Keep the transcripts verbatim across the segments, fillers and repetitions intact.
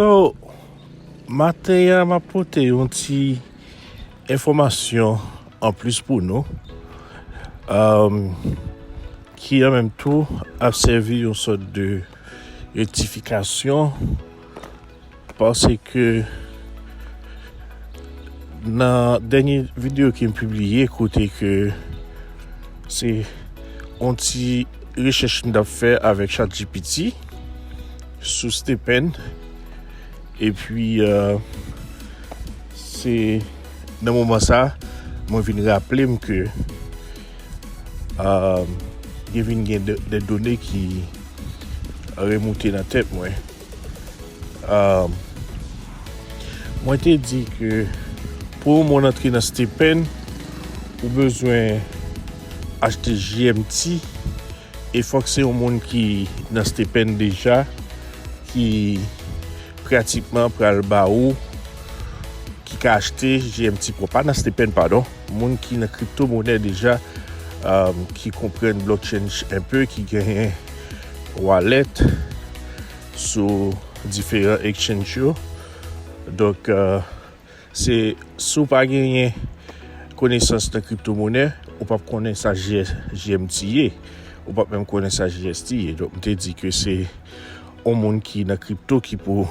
So, maten an, m ap pote yon ti enfòmasyon anplis pou nou, um, ki an menm tou ap sèvi yon sòt de rektifikasyon, paske nan dènye videyo ke m pibliye, kote ke se yon ti rechèch m t ap fè avèk ChatGPT sou Stephen, epi, euh, se nan moman sa, mwen vin raple m ke, euh, gen vin gen de, de done ki remoute nan tèt mwen. Euh, mwen te di ke pou yon moun antre nan Stephen, ou bezwen achte G M T, e fòk se yon moun ki nan Stephen deja, ki pratikman pral ba ou, ki ka achte G M T pou, pa nan Stephen, padon, moun ki nan kripto monè deja, um, ki konprann blockchain enpe, ki genyen wallet sou diferan exchange yo. Donk, euh, se, si w pa genyen konesans nan kripto monè, ou p ap konnen sa G S, G M T ye, ou p ap menm konnen sa G S T ye. Donk, m te di ke se yon moun ki nan kripto ki pou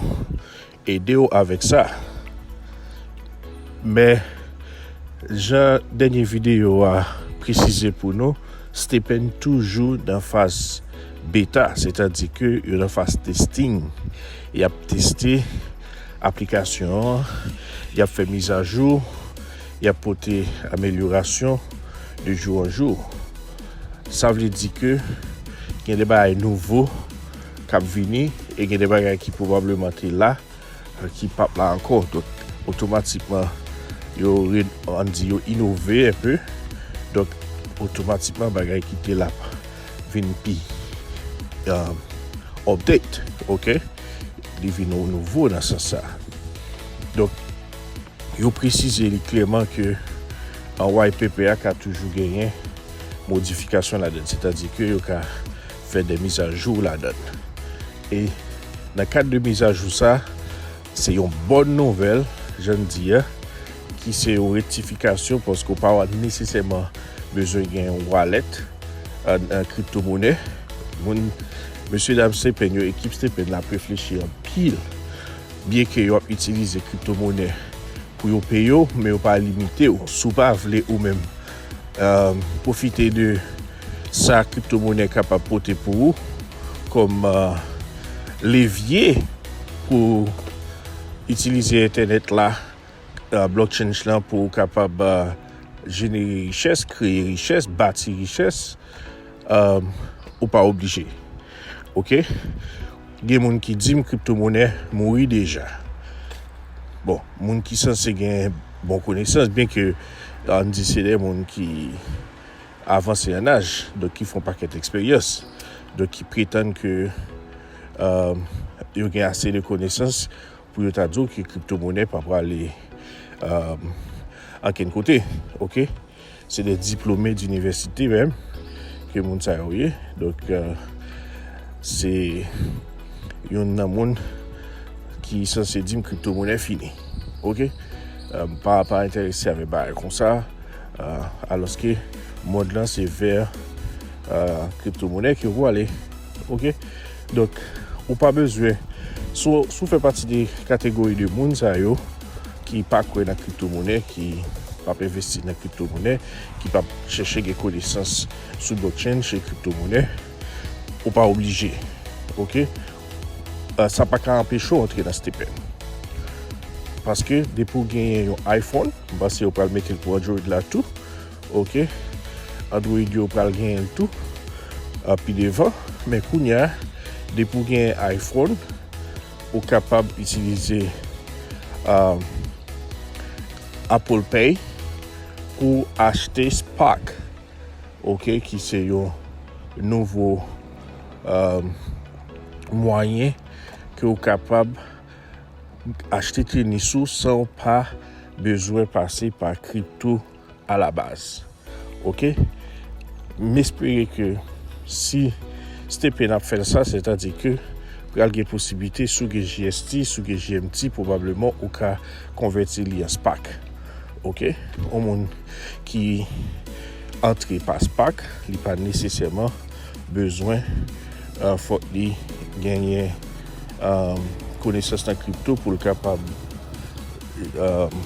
ede w avèk sa. Men, jan dènye videyo a presize pou nou, Stephen toujou nan faz beta, sètadi ke yo nan faz testing. Y ap teste aplikasyon an, y ap fè mizajou, y ap pote amelyorasyon de jou an jou. Sa vle di ke gen de bagay nouvo k ap vini e gen de bagay ki pwobableman te la, euh, ki p ap la ankò. Donk, otomatikman, yo re-, ann di yo inove enpe. Donk, otomatikman, bagay ki te la vin pi, euh, update, oke? Li vin nouvo nan sans sa. Donk, yo presize li klèman ke an white paper a ka toujou genyen modifikasyon ladan, sètadi ke yo ka fè de mizajou ladan. E nan kad de mizajou sa, se yon bòn nouvèl, jan n di a, ki se yon rektifikasyon, paske w pa nesesèman bezwen gen yon wallet an, an kripto monè. Moun, mesye dam Stephen yo, ekip Stephen la ap reflechi anpil, byenke yo ap itilize kripto monè pou yo peye w, men yo pa limite w. Si w pa vle ou menm, euh, pwofite de sa kripto monè kapab pote pou ou kòm, euh, levye pou itilize entènèt la, euh, blockchain lan pou w kapab, euh, jenere richès, kreye richès, bati richès, euh, ou pa oblije. Oke? Gen moun ki di m kripto monè mouri deja. Bon, moun ki sanse gen bon konesans, byenke, ann di, se de moun ki avanse an aj, donk ki fè yon pakèt eksperyans, donk ki pretann ke, euh, yo gen ase de konesans pou yo ta di w ke kripto monè pa prale, euh, ankenn kote, oke? Se de diplome dinivèsite menm ke moun sa yo ye. Donk, euh, se youn nan moun ki sanse di m kripto monè fini. Oke? Euh, m pa, pa enterese avèk bagay konsa. Euh, alòske mond lan se vè, euh, kripto monè ke w ale. Oke? Donk, ou pa bezwen, si w, si w fè pati de kategori de moun sa yo, ki pa kwè nan kripto monè, ki p ap envesti nan kripto monè, ki p ap chèche gen konesans sou blockchain, se kripto monè, ou pa oblije. Oke? Euh, sa pa ka anpeche w antre nan Stephen. Paske depi w genyen yon iPhone, m panse yo pral mete l pou Android la tou. Oke? Android yo pral genyen l tou, euh, pi devan. Men kounye a, depi w genyen iPhone, ou kapab itilize, euh, Apple Pay pou achte Spark, oke, ki se yon nouvo, euh, mwayen ke w kapab achte tenis ou san w pa bezwen pase pa kripto alabaz. Oke? M espere ke si Stephen ap fè l sa, sètadi ke pral gen posiblite, si w gen G S T, si w gen G M T, pwobableman ou ka konvèti li an spak. Oke? Yon moun ki antre pa spak, li pa nesesèman bezwen, uh, fòk li genyen, um, konesans nan kripto pou l kapab, um,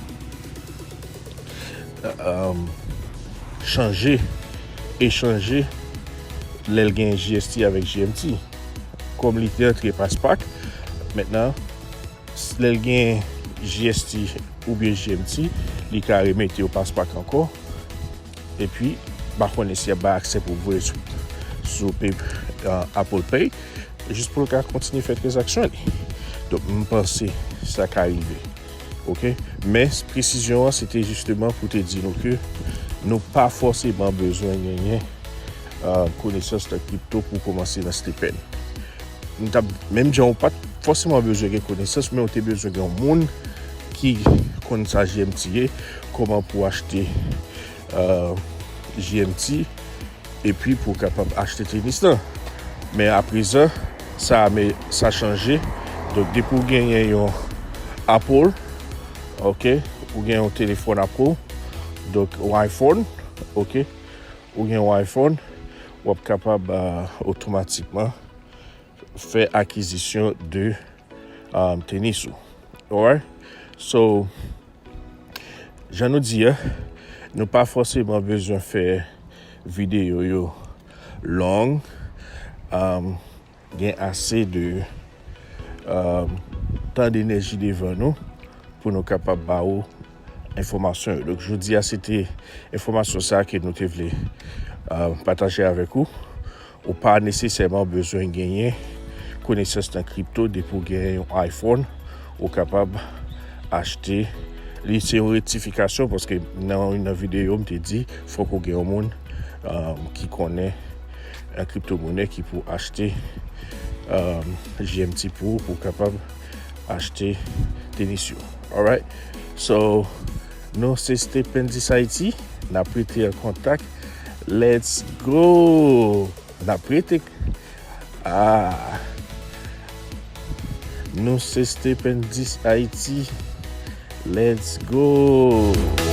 um, chanje, echanje lè l gen G S T avèk G M T. Kòm li te antre pa spak, mentnan, lè l gen G S T oubyen G M T, li ka remete yo pa spak ankò. Epi, m pa konnen si y ap bay aksè pou voye sou, sou pay, uh, Apple Pay, jis pou l ka kontinye fè tranzaksyon li. Donk, m panse sa ka rive. Oke? Men, presizyon an, se te jisteman pou te di nou ke nou pa fòseman bezwen genyen, uh, konesans nan kripto pou kòmanse nan Stephen. Nou t ap, menm jan ou pa t fòseman bezwen gen konesans, men ou te bezwen gen yon moun ki konn sa G M T ye, kòman pou achte, uh, G M T, epi pou w kapab achte tenis lan. Men aprezan, sa, men sa chanje. Donk, depi w genyen yon Apple, oke, ou gen yon telefòn Apple, donk, yon iPhone, oke, ou gen yon iPhone, w ap kapab, uh, otomatikman fè akizisyon de, um, tenis ou. Alright? So, jan nou di a, nou pa fòseman bezwen fè videyo yo long. Um, gen ase de, um, tan d enèji devan nou pou nou kapab ba ou enfòmasyon yo. Donk, jodi a, se te enfòmasyon sa a ke nou te vle, uh, pataje avèk ou. Ou pa nesesèman bezwen genyen konesans nan kripto. Depi w genyen yon iPhone, ou kapab achte. Li se yon rektifikasyon, paske nan, nan videyo, m te di, fòk ou gen yon moun, um, ki konnen, uh, kripto monè ki pou achte, um, G M T pou ou, pou w kapab achte tenis yo. Alright? So, nou se Stephen dis Haiti. N ap rete an kontak. Let's go! N ap rete. Ah. Nou se Stephen dis Haiti. Let's go!